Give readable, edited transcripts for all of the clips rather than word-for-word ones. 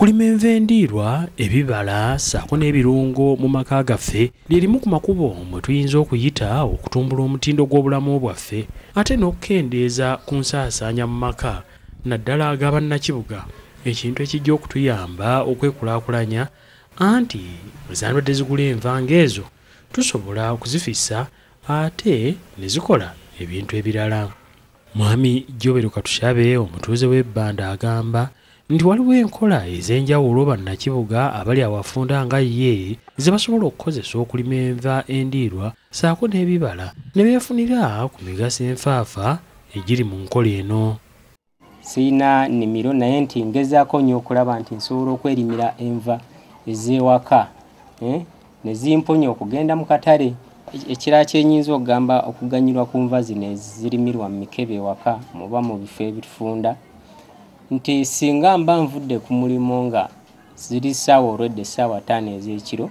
Okulima enva endiirwa, ebibala ssaako n'ebirungo mu maka gaffe lye limu ku makubo mwe tuyinza okuyita okutumbula omutindo gw'obulamu bwaffe ate n'okukendeeza ku nsaasaanya mu maka naddala ag'abannakibuga, ekintu ekijja okutuyamba okwekulaakulanya anti bwe zandibadde zigula enva ng'ezo tusobola okuzifissa ate ne zikola ebintu ebirala. Mwami Jobero Katushabe omutuuze w'ebbanda agamba nti waliwo enkola ez'enjawulo bannakibuga abali awafunda nga ye ze basobola okukozesa okulima enva endiirwa ssaako n'ebibala ne beefunira ku migaso enfaafa egiri mu nkola eno. Sirina nnimiro naye nti ngezaako nnyo okulaba nti nsobola okwerimira enva ez'ewaka ne zimponya okugenda mu katale. Ekirala kye nnyinza okugamba okuganyulwa ku nva zino ezirimirwa mu mikebe ewaka oba mu bifo ebifunda nti singa mba nvudde ku mulimu nga ziri ssaawa olwedde essaawa 5 ez'ekiro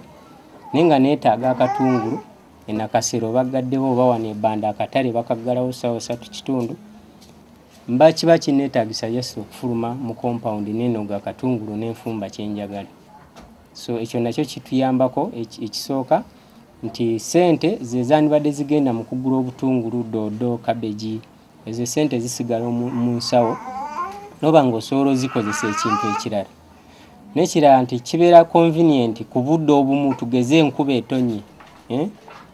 naye nga neetaaga akatungulu e Nakasero baggaddewo oba wano ebbanda akatale bakaggalawo ssaawa 3:15 mba kiba kinneetaagisa just okufuluma mu compound neenoga akatungulu n'enfumba kye njagala. So ekyo nakyo kituyambako ekisooka nti ssente ze zandibadde zigenda mu kugula obutungulu, doodo, kabeegi, ezo ssente zisigala mu nsawo n'oba ng'osobola ozikozesa ekintu ekirala. N'ekirala nti kibeera convenient ku budde obumu, tugeze enkuba etonnye,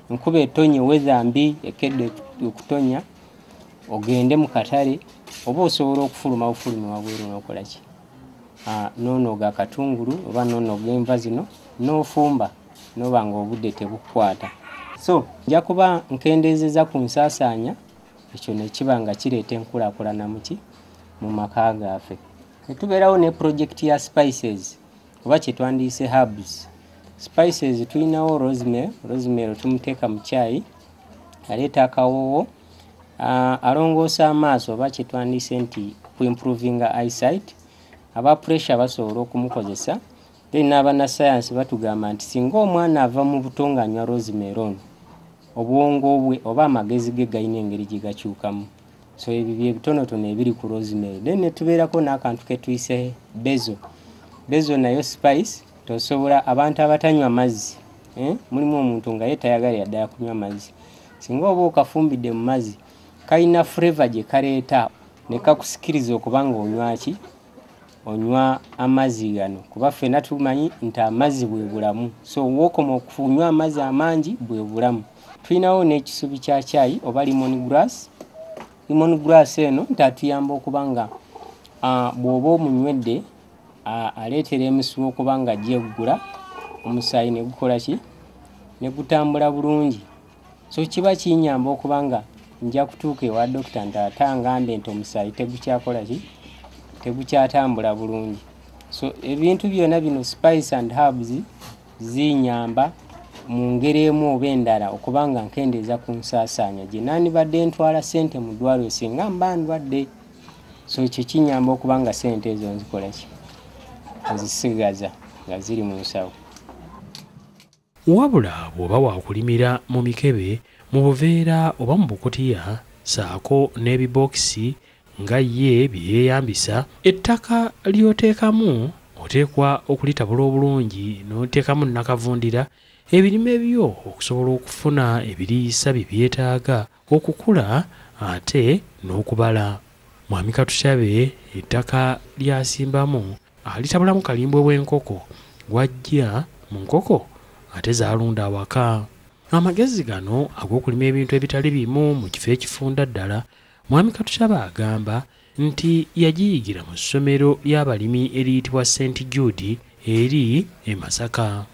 enkuba etonnye weather mbi ekedde okutonya, ogende mu katale oba osobola okufuluma bufulumi wabweru n'okola ki? N'onoga akatungulu oba n'onoga enva zino n'ofumba n'oba ng'obudde tebukukwata. So nja kuba nkendeezezza ku nsaasaanya, ekyo ne kiba nga kireeta enkulaakulana mu maka gaffe. Ne tubeerawo ne project ya spices oba kye twandiyise herbs. Spices tulinawo rosemary, rosemary tumuteeka mu caayi aleeta akawoowo, alongoosa amaaso oba kye twandiyise nti kuimprovinga eyesight. Aba pressure basobola okumukozesa. Then n'abannassaayansi batugamba nti singa omwana ava mu buto ng'anywa rosemary ono, obwongo bwe oba amagezi ge galina engeri gye gakyukamu. So ebyo bye bitonotono ebiri ku rosemary. Then ne tubeerako n'akantu ke tuyise basil. Basil nayo spice, tosobola abantu abatanywa mazzi, mulimu omuntu nga ye tayagalira ddala kunywa mazzi. Singa oba okafumbidde mu mazzi, kalina flavour gye kaleeta ne kakusikiriza okuba ng'onywa ki? Onywa amazzi gano, kuba ffenna tumanyi nti amazzi bwe bulamu. So w'okoma okunywa amazzi amangi bwe bulamu. Tulinawo n'ekisubi kya caayi oba lemon grass. Lemon grass eno nti atuyamba okuba nga bw'oba omunywedde aleetera emisuwa okuba nga gyeggula, omusaayi ne gukola ki? Ne gutambula bulungi. So kiba kinnyamba okuba nga nja kutuuka ewa dokita nti ate angambe nti omusaayi tegukyakola ki? Tegukyatambula bulungi. So ebintu byonna bino spice and herbs zinyamba mu ngeri emu oba endala okuba nga nkendeeza ku nsaasaanya gye nandibadde ntwala ssente mu ddwaliro singa mba ndwadde. So ekyo kinnyamba okuba nga ssente ezo nzikola ki? Nzisigaza nga ziri mu nsawo. Wabula bw'oba waakulimira mu mikebe, mu buveera oba mu bukutiya ssaako n'ebibookisi nga ye bye yeeyambisa, ettaka ly'oteekamu oteekwa okulitabula obulungi n'oteekamu nnakavundira ebirime byo okusobola okufuna ebiriisa bye byetaaga okukula ate n'okubala. Mwami Katushabe ettaka ly'asimbamu alitabulamu kalimbwe w'enkoko gw'aggya mu nkoko ate z'alunda awaka. Amagezi gano ag'okulima ebintu ebitali bimu mu kifo ekifunda ddala, Mwami Katushabe agamba nti yagiyigira mu ssomero ly'abalimi eriyitibwa St Jude eri e Masaka.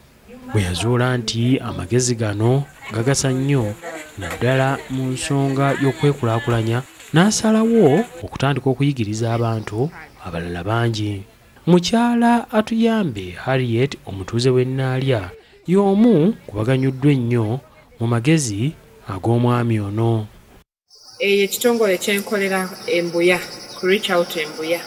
Bwe yazuula nti amagezi gano gagasa nnyo naddala mu nsonga y'okwekulaakulanya, n'asalawo okutandika okuyigiriza abantu abalala bangi. Mukyala Atuyambe Harriet omutuuze w'e Naalya y'omu ku baganyuddwa ennyo mu magezi ag'omwami ono. Eyo ekitongole kye nkolera Embuya, ku Reach Out Embuya,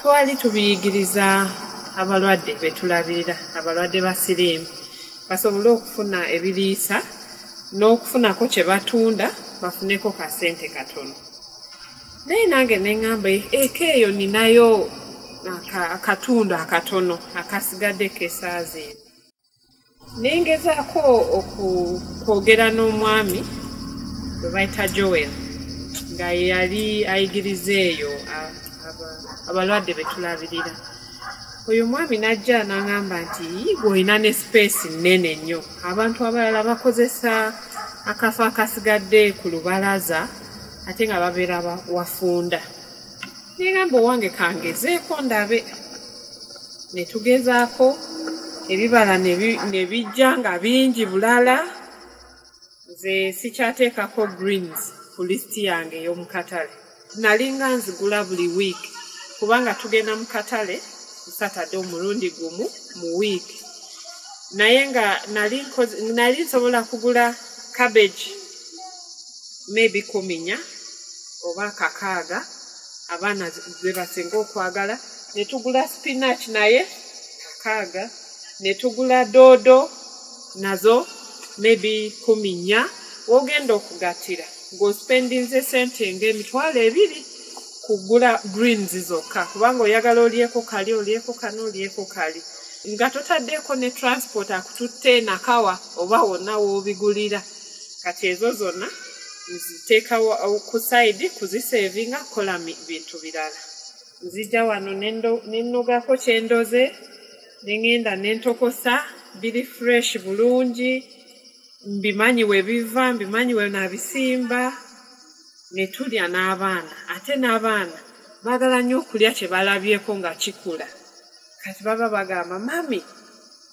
twali tubiyigiriza abalwadde be tulabirira, abalwadde ba siriimu, basobole okufuna ebiriisa n'okufunako kye batunda bafuneko kasente katono. Naye nange ne ŋŋamba eka eyo ninayo akatundu akatono akasigadde kesaaze. Nengezaako okwogera n'omwami gwe bayita Joel, nga ye yali ayigiriza eyo abalwadde be tulabirira. Oyo omwami n'ajja n'aŋŋamba nti gwe olina ne space nnene nnyo, abantu abalala bakozesa akafo akasigadde ku lubalaza ate nga babeera wafunda. Nengamba owange kangezeeko ndabe. Ne tugezaako ebibala ne bijja nga bingi bulala. Nze sikyateekako greens ku lisiti yange ey'omu katale. Nalinga nzigula buli wiiki kubanga tugenda mu katale Saturday omulundi gumu mu wiiki. Naye nga nali nsobola kugula cabbage maybe 14 oba 6 abaana ze basinga okwagala, ne tugula spinach naye 6, ne tugula doodo nazo maybe 14. Wogenda okugatira ng'ospendinze sente ng'emitwalo 2 kugula greens zokka, kubanga oyagala olyeko kali, olyeko kano, olyeko kali, nga totaddeko ne transport akututte Nakawa oba wonna w'obigulira. Kati ezo zonna nziteeka ku side kuzisevinga kukola bintu birala. Nzija wano nennogako kyendoze, ne ŋŋenda ne ntokosa, biri fresh bulungi, mbimanyi we biva, mbimanyi we nabisimba, ne tulya n'abaana. Ate n'abaana baagala nnyo okulya kye balabyeko nga kikula. Kati baba bagamba, "Mummy,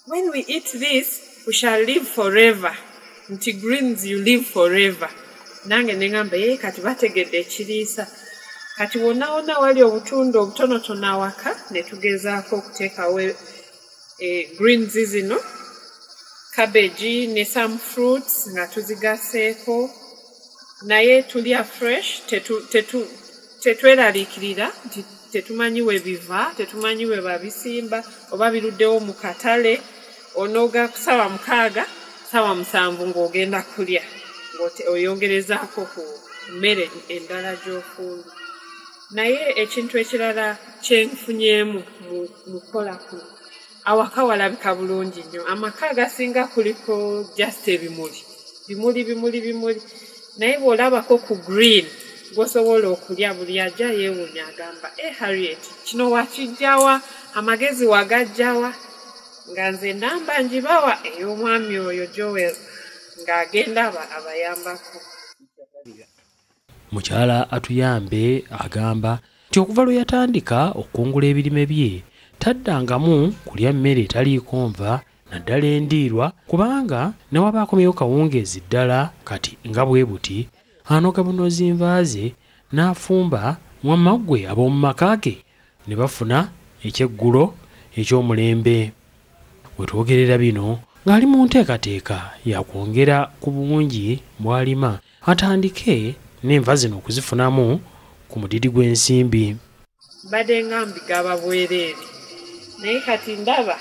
when we eat this we shall live forever," nti greens you live forever. Nange ne ŋŋamba ye kati bategedde ekiriisa. Kati wonna wonna wali obutundu obutonotono awaka ne tugezaako okuteekawo greens zino, cabbage ne some fruits nga tuzigaseeko, naye tulya fresh, tetweraliikirira nti tetumanyi we biva, tetumanyi we babisimba oba biruddewo mu katale. Onoga ku ssaawa 6, ssaawa 7 ng'ogenda kulya, oyongerezaako ku mmere endala gy'ofumba. Naye ekintu ekirala kyenfunyeemu mu kukola kuno, awaka walabika bulungi nnyo. Amaka agasinga kuliko just ebimuli, bimuli, bimuli, bimuli, naye bw'olabako ku green gw'osobola okulya, buli ajja yeewuunya, agamba, "E Harriet, kino wakiggyawa? Amagezi wagaggyawa?" Nga nze namba ngibawa ey'omwami oyo Joel, ng'agenda abayambako. Mukyala Atuyambe agamba nti okuva lwe yatandika okukungula ebirime bye taddangamu kulya mmere etaliiko nva, naddala endiirwa, kubanga ne waba akomyewo kawungeezi ddala kati nga bwe buti anoga bunozi nva ze n'afumba, wamma ggwe ab'omu maka ge ne bafuna ekyeggulo eky'omulembe. We twogerera bino ng'ali mu nteekateeka ya kwongera ku bungi bw'alima, atandike n'enva zino okuzifunamu ku mudidi gw'ensimbi. Mbadde nga mbigaba bwereere, naye kati ndaba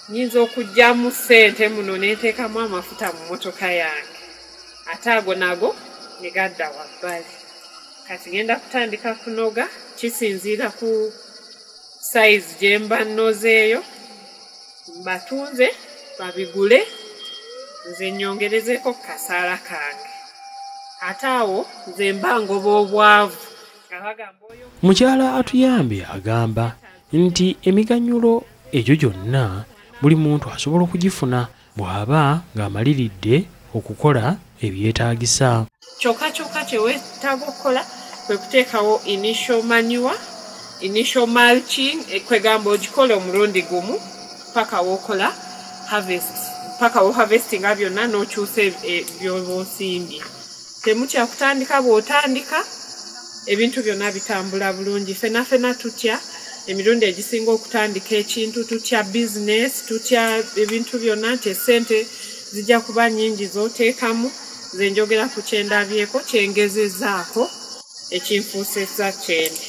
nnyinza okuggyamu ssente muno ne nteekamu amafuta mu mmotoka yange, ate ago nago ne gadda wabbali. Kati ngenda kutandika kunoga, kisinziira ku size gye mba nnozeeyo, mbatunze babigule, nze nnyongerezeeko ku kasaala kange, ate awo nze mba ngoba obwavu nga bagamba oyo. Mukyala Atuyambe agamba nti emiganyulo egyo gyonna buli muntu asobola okugifuna bw'aba ng'amaliridde okukola ebyetaagisa. Kyokka kyokka kye weetaaga okukola kwe kuteekawo initial manure, initial mulching, kwegamba ogikole omulundi gumu paka w'okola harvest, paka wo harvestinga byonna n'okyusa by'oba osimbye. Temutya kutandika. Bw'otandika ebintu byonna bitambula bulungi. Fena fena tutya emirundi egisinga okutandika ekintu, tutya bizinesi, tutya ebintu byonna nti essente zijja kuba nnyingi z'oteekamu. Nze njogera ku kyendabyeko, kyengezezaako, ekinfuusizza kyendi.